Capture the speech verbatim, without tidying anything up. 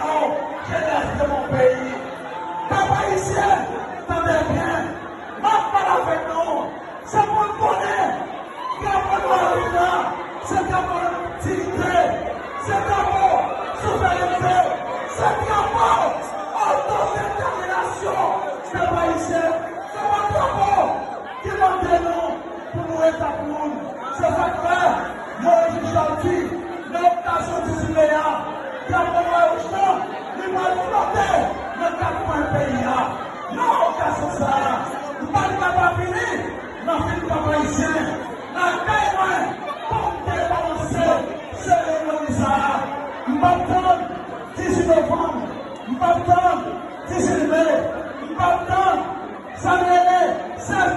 Non, jeunesse de mon pays. Pèp ayisyen, tande byen. M ap pale avèk nou. Se pou n konnen, drapo nwa rouj la, se drapo diyite, se drapo souverènte, se drapo otodetèminasyon pèp ayisyen. Se pa drapo ki mande nou pou nou ret ak moun. Se sa k fè, jodi jodi, nan okazyon dizuit me a, drapo nwa rouj lan, li pral flote nan kat kwen peyi a. Nan okazyon sa a, m pa t ka pa vini nan vil pèp ayisyen, lakay mwen, pou m te balanse seremoni sa a. M p ap tann dizuit novanm, m p ap tann dizuit me, m p ap tann, sa m rele, sèz